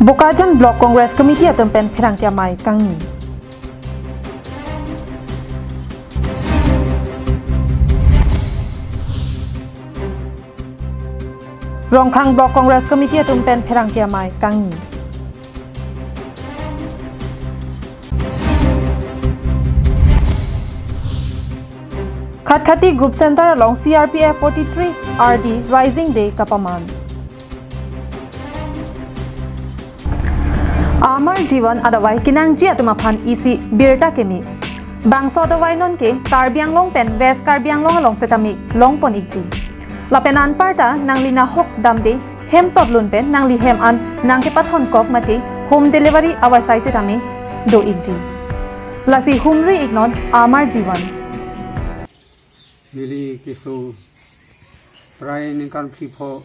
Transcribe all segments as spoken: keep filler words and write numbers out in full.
Bokajan Block Congress Committee atum pen pherangke amei kangni. Rongkhang Block Congress Committee atum pen pherangke amei kangni. Khatkhati Group Center along C R P F forty-three R D Rising Day kapaman. Amar Jivan adavai kenangji atum aphan isi birta keme. Bangso adavai nonke Karbi Anglong pen West Karbi Anglong along setame longpon ikji. Lapen anparta nangli nahok damde hem totlun pen nangli hem an nangkepathon kok mate home delivery avarsai setame do ikji. Lasi humri iknon Amar Jivan. Neli keso prai ningkan phli pho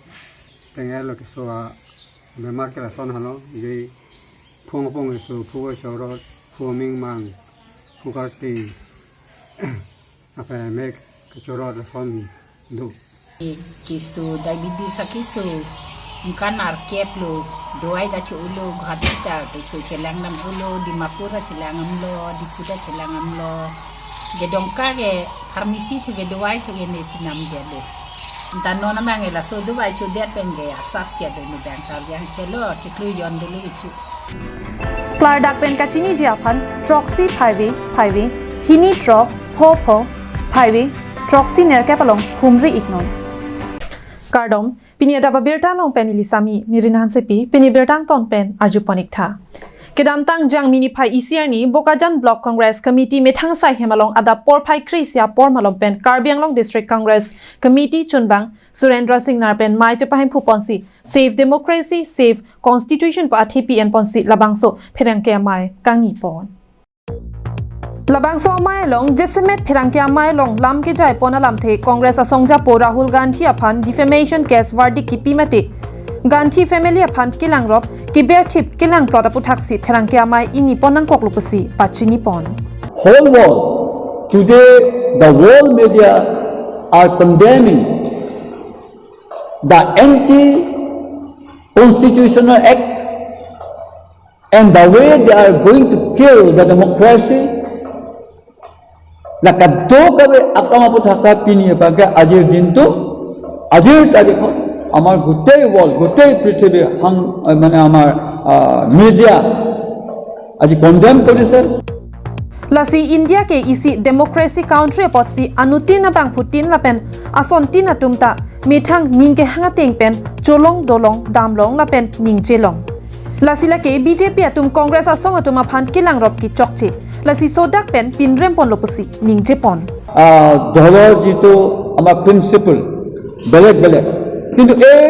tenglo keso abemar ke lason helo, je phung apong keso, phu chorot, phu mingmang, phu karti, apa mek kechorot lason do. Keso diabetes akeso, ningkan arkep lo, dawai ta cho-olo, Guwahati ta keso chelang dam-olo, Dimapur ta chelang damlo, Diphu ta chelang damlo. Kedongka ke pharmacy thu ke dawai thu ke nesi namdetlo. Anta non amang ke laso dawai chodet pen ke asap che do ni dang ta yang chelo, chiklu yon dulu ichu. Klardak pen kachiniji aphan throksi phaive phaive, hini throk pho pho phaive, throksi nerkep along humri iknon. Kardom, pini adap abirta along pen neli Sami Mirin Hansepi, pini birta angton pen arjupon iktha. Kedamtang Jangmi niphai isi arni Bokajan Block Congress Committee methang asai hem along adap porphai kre-isi apor malom pen Karbi Anglong District Congress Committee chunbang Surendra Singnar pen mei chepahemphu ponsi Save Democracy, Save Constitution pu athepi en ponsi labangso pherangke amei kangni pon. Labangso amei along jasemet pherangke amei along lam kejai pon alamthe Congress asongjapo Rahul Gandhi aphan defamation case verdict kipi mate Gandhi family aphan kelangrop keberthip kelangplot aputhaksi pherangke amei ingni pon nangkoklo pusi pachini pon. Whole world, today the world media are condemning the anti-constitutional act and the way they are going to kill the democracy. La kadokave akam aputhak pini abangke ajir din tu, ajir tarikh amar gotei world, gotei prithibi hang, eh, mane amar, ah, media aji condemn korise. Lasi India ke isi democracy country apotsi anuttin abangphutin lapen asontin atum ta methang ning kehang ateng pen cholong dolong damlong lapen ningjelong. Lasi lake B J P atum Congress asong atum aphan kelangrop kechokche. Lasi sodak pen pinrem ponlo pusi ningje pon. আহ, দলৰ যিটো আমাৰ প্ৰিন্সিপল বেলেগ বেলেগ, কিন্তু এই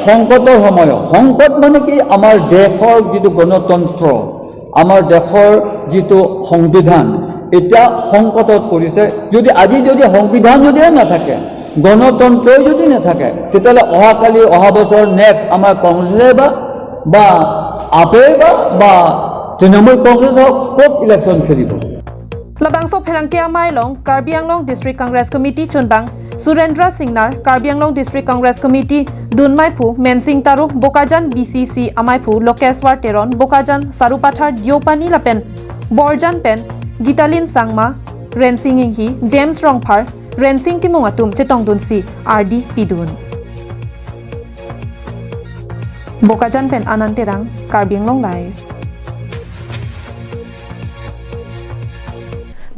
সংকটৰ সময়ত, সংকট মানে কি, আমাৰ দেশৰ যিটো গণতন্ত্ৰ, আমাৰ দেশৰ যিটো সংবিধান এতিয়া সংকটত পৰিছে। যদি আজি যদি সংবিধান যদিহে নাথাকে, গণতন্ত্ৰই যদি নাথাকে, তেতিয়াহ'লে অহাকালি, অহা বছৰ নেক্সট আমাৰ কংগ্ৰেছে বা, বা আপে বা, বা তৃণমূল কংগ্ৰেছ হওক, ক'ত ইলেকশ্যন খেলিব? Labangso pherangke amei along Karbi Anglong District Congress Committee chunbang Surendra Singnar, Karbi Anglong District Congress Committee dunmeiphu Mensing Taro, Bokajan B C C ameiphu Lokeswar Teron, Bokajan Sarupathar Deopani lapen Borjan pen Gitalin Sangma, Rensing Inghi, James Rongphar, Rensing Timung atum chetongdunsi ardi pidun. Bokajan pen Anand Terang, Karbi Anglong Live.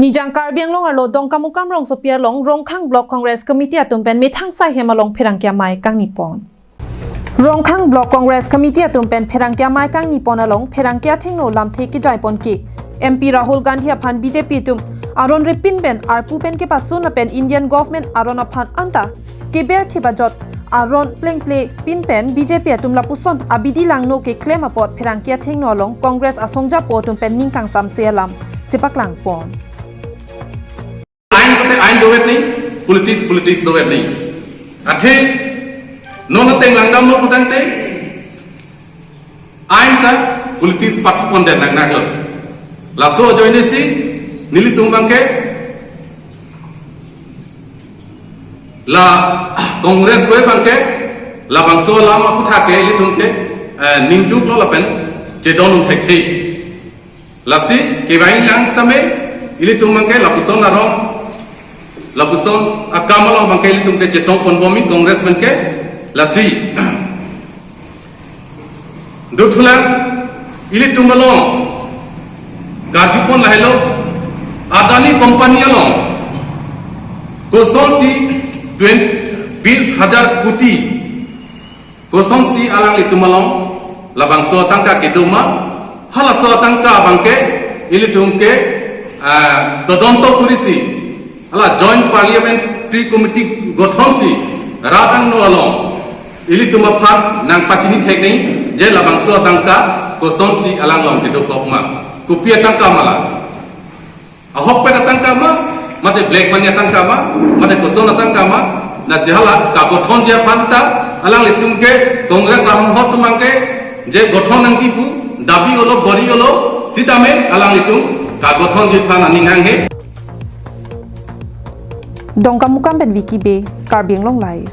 Nijang Karbi Anglong arlo Dongkamukam rongsopi along Rongkhang Block Congress Committee atum pen methang asai hem along pherangke amei kangni pon. Rongkhang Block Congress Committee atum pen pherangke amei kangni pon along pherangke athengno lamthe kejai pon ke M P Rahul Gandhi aphan B J P atum aron repin pen arpu pen kepasun lapen Indian government aron aphan anta keberthip ajot aron plengple pin pen B J P atum lapuson abidi langno keklem apot pherangke athengno along Congress asongjapo atum pen ning kangsamse alam chepaklang pon. আইন মতে আইন দৌড়ের নেই, politics politics দৌড়ের নেই। Athe non ateng langdam lo putangte ain ta politics pathu pon den nang nang lo. Laso ajoine si nelitum abangke la Congress we abangke labangso alam aputhak ke ilitum ke, eh, ningduk lo lapen chedon un thekthe. Lasi kevanglang sitame ilitum abangke lapuson arong, lapuson akam along abangke ilitum ke chesong ponbom-i Congress pen ke. Lasi dothulang ilitum along karjupon lahelo, Adani company along kosonsi twenty, bis hajar koti, kosonsi alanglitum along labangso atangka kedo ma, halaso atangka abangke ilitum ke, ah, todonto kurisi, hala Joint Parliamentary Committee gothonsi rat angno along ilitum aphan nangpachini thek nangji je labangso atangka kosonsi alang along kedokok ma, kopi atangka ma la. Ahokpet atangka ma, mate black money atangka ma, mate koson atangka ma, lasi hala kagothonji aphan ta alanglitum ke Congress ahonghor atum abangke je gothon nangji pu dabi olo, bori olo, sitame alanglitum kagothonji aphan aning hanghe. Dongkamukam pen Vicky Bey, Karbi Anglong Live.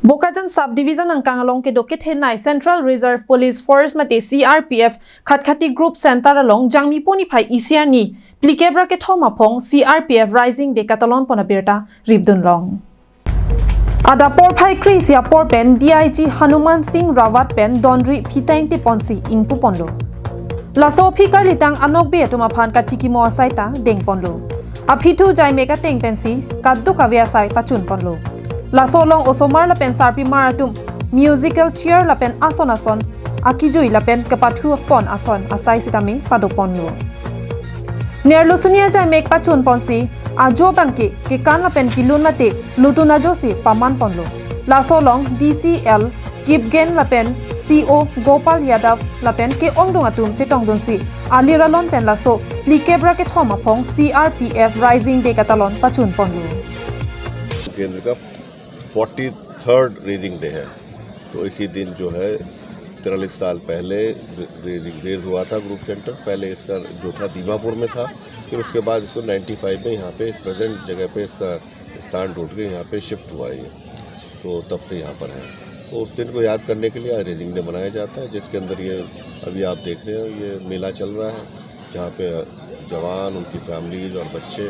Bokajan Sub Division angkang along kedo kethenei Central Reserve Police Force mate C R P F Khatkhati Group Center along Jangmi pon niphai isi arni phlikep ra kethom aphong C R P F Raising Day katalon pon abirta ripdun long. Adap porphai kre-isi apor pen D I G Hanuman Singh Rawat pen donri phitang te ponsi ingpu ponlo. Laso aphi karlitang anokbe atum aphan kachikimo asai ta deng ponlo. Aphi thu jaimek ateng pensi kadokave asai pachun ponlo. Laso along osomar lapen sarpimar atum musical chair lapen ason ason akijui lapen kepathu pon ason asai sitame pado ponlo. Nerlo suni ajaimek pachun ponsi ajo abangke kekan lapen kelun mate lutun ajosi paman ponlo. Laso along D C L Kipgen lapen C O Gopal Yadav lapen ke-ongdung atum chetongdunsi alir alon pen laso phlikep ra kethom aphong C R P F Raising Day katalon pachun ponlo. केंद्र का forty third raising day है। तो इसी दिन जो है तिरालीस साल पहले रेजिंग रेज हुआ था ग्रुप सेंटर। पहले इसका जो था दीमापुर में था, फिर उसके बाद इसको नाइन्टी फ़ाइव में यहाँ पे प्रेजेंट जगह पे इसका स्थान ढूंढ के यहाँ पे शिफ्ट हुआ है ये। तो तब से यहाँ पर है। तो उस दिन को याद करने के लिए आज रेजिंग डे मनाया जाता है, जिसके अंदर ये अभी आप देख रहे हो, ये मेला चल रहा है, जहाँ पे जवान, उनकी फैमिलीज और बच्चे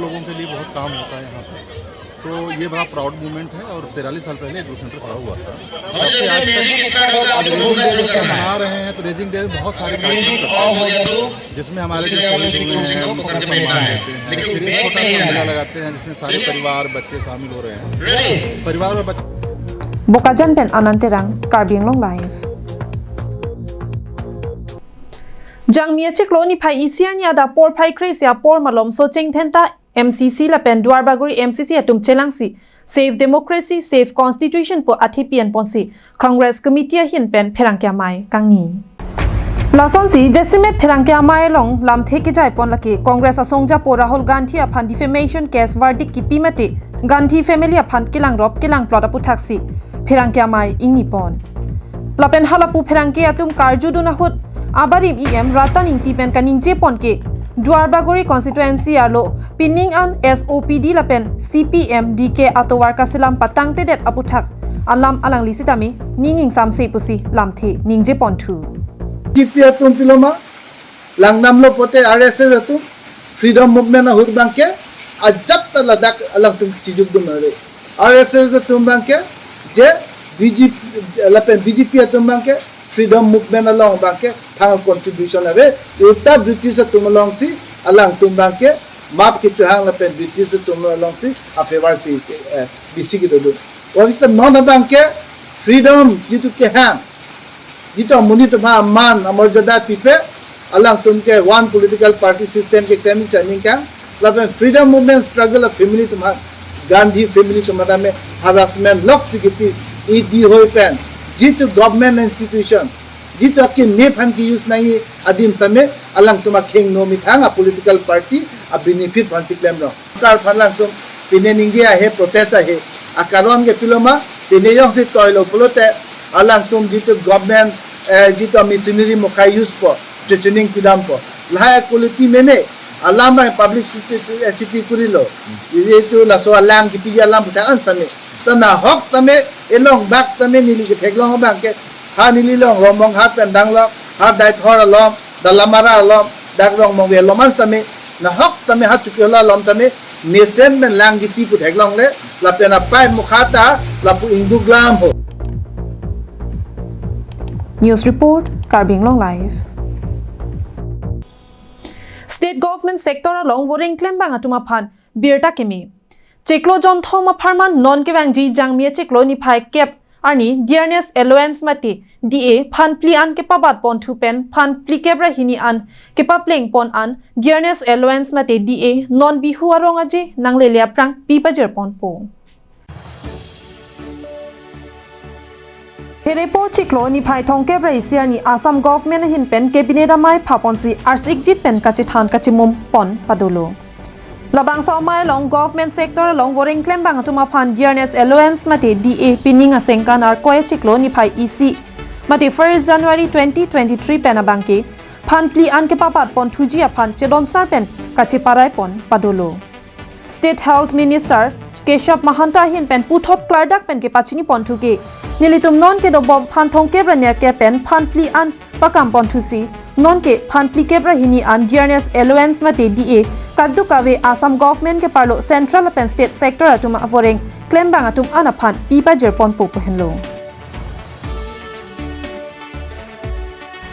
लोगों के लिए बहुत काम होता है यहाँ पे। तो ये बड़ा प्राउड मोमेंट है और तिरालीस साल पहले ग्रुप सेंटर खड़ा हुआ था। तब से आज तक आज रेजिंग डे जब तक मना रहे हैं तो रेजिंग डे में बहुत सारे कार्यक्रम करते हैं, जिसमें हमारे जो शहीद हुए हैं उनको सम्मान देते हैं, फिर एक छोटा सा मेला लगाते हैं जिसमें सारे परिवार बच्चे शामिल हो रहे हैं। परिवार और बच्चे Bokajan pen Anand Terang, Karbi Anglong Live. Jangmi achiklo niphai isi arni adap porphai kre-isi apor malom Socheng Dhenta M C C lapen Duarbagori M C C atum chelangsi Save Democracy, Save Constitution pu athe pi-en ponsi Congress Committee ahin pen pherangke amei kangni. Lasonsi jasemet pherangke amei along lamthe kejai pon lake Congress asongjapo Rahul Gandhi aphan defamation case verdict kipi mate Gandhi family aphan kelangrop kelangplot aputhaksi pherangke amei ingni pon. Lapen halapu pherangke atum karjudun ahut abarim E M Ratan Engti pen kaningje pon ke Duarbagori constituency arlo pining an S O P D lapen C P M D K atovar kaselam patangtedet aputhak alam alangli sitame ning ingsamse pusi lamthe ningje ponthu. B J P atum piloma langdamlo pote R S S atum freedom movement ahut abangke ajat ta ladak alangtum chijukdun are. R S S atum abangke je B J P lapen B J P atum abangke freedom movement along abangke thang contribution ave. Ulta British atum alongsi alangtum abangke map kechohang lapen British atum alongsi a favor si eh, bisi kedodun. Obviously non abangke freedom jitu kehang jitu amonit aphan aman amorjada pipe, alangtum ke one political party system keklem si aningkang, lapen freedom movement struggle a family atum aphan, Gandhi family atum aphan tame harassment loksi kipi, E D hoi pen jitu government institution jitu akeme aphan ke-use nangji adim tame alangtum akheng no methang a political party a benefit aphansi klemlo. Sorkar aphan alangtum pine ningje ahe, protest ahe. Akaron ke piloma pine jongsi toilo pulote alangtum jitu government eh, jitu machinery mokai use po threatening pidampo. Lahai quality meme alam abang publicity kurilo. Jitu laso alang kipiji alam puthak an tame Ta nahok tame, elong bak tame neli ketheklong abang ke, ha neli long Rongmonghat pen dang long, ha Deithor along, Dalamara along, dak Rongmongve along man tame, nahok tame ha Chokihola along tame, mesen pen lang kipi pu theklongle, lapen apai mukha ta, lapu ingduk lam ho. News report, Karbi Anglong Live. State government sector along voreng klembang atum aphan birta keme. Chiklo jonthom apharman non kevangji Jangmi achiklo niphai kep arni dearness allowance mate D A phan phli an kepabat ponthu pen phan phlikep ra hini an kepapleng pon an dearness allowance mate D A non Bihu arong aje nanglele aphrang pi pajir ponpo. Herepo chiklo niphai thomkep ra isi arni Assam government ahin pen cabinet amei phaponsi arsikjit pen kachethan kachimum pon padolo. Labangso amei along government sector along voreng klembang atum aphan dearness allowance mate D A pining asengkan Arkoi achiklo niphai isi mate first January twenty twenty-three pen abangke phan phli an kepabat ponthuji aphan chedonsar pen kacheparai pon padolo. State Health Minister Keshab Mahanta ahin pen puthot klardak pen kepachini ponthu ke, nelitum non kedobom phan thomkep ra nerkep pen phan phli an pakam ponthusi, nonke phan phlikep ra hini an dearness allowance mate D A kadokave Assam government ke parlo central pen state sector atum avoreng klembang atum an aphan pi pajir ponpo pu henlo.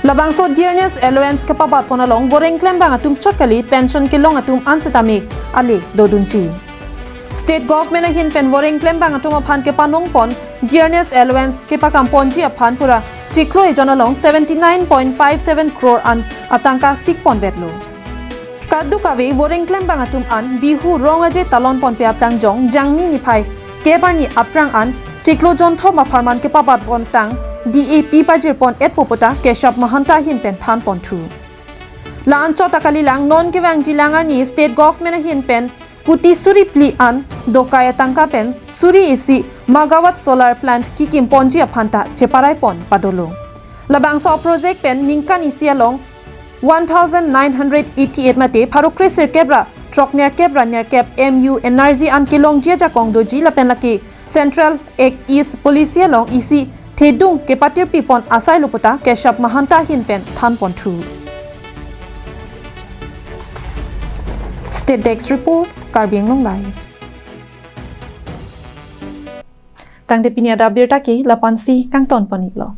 Labangso dearness allowance kepabat pon along voreng klembang atum chot kali pension kelong atum an setame ale dodunji. State government ahin pen voreng klembang atum aphan kepanong pon dearness allowance kepakam ponji aphan pura chiklo ejon along seventy nine point five seven crore an atangka sik pon vetlo. Kadokave voreng klembang atum an Bihu rong aje talon ponpe aphrang jong Jangmi niphai kep arni aphrang an chiklo jonthom apharman kepabat pontang D A pi pajir pon etpo puta Keshab Mahanta ahin pen than ponthu. La-an chot akalilang non kevangji lang arni state government ahin pen kuti suri phli an dokai atangka pen suri isi megawatt solar plant kikim ponji aphan ta cheparai pon padolo. Labangso project pen ningkan isi along one thousand nine hundred eighty-eight mate pharo kre sirkep ra throk nerkep ra nerkep M U energy an kelongji ajakong doji lapen lake Central Act East Policy along isi thedung kepatirpi pon asai lo puta Keshab Mahanta ahin pen than ponthu. State Desk Report, Karbi Anglong Live. Tangte pini adap birta ke la-ansi kangton pon-iklo.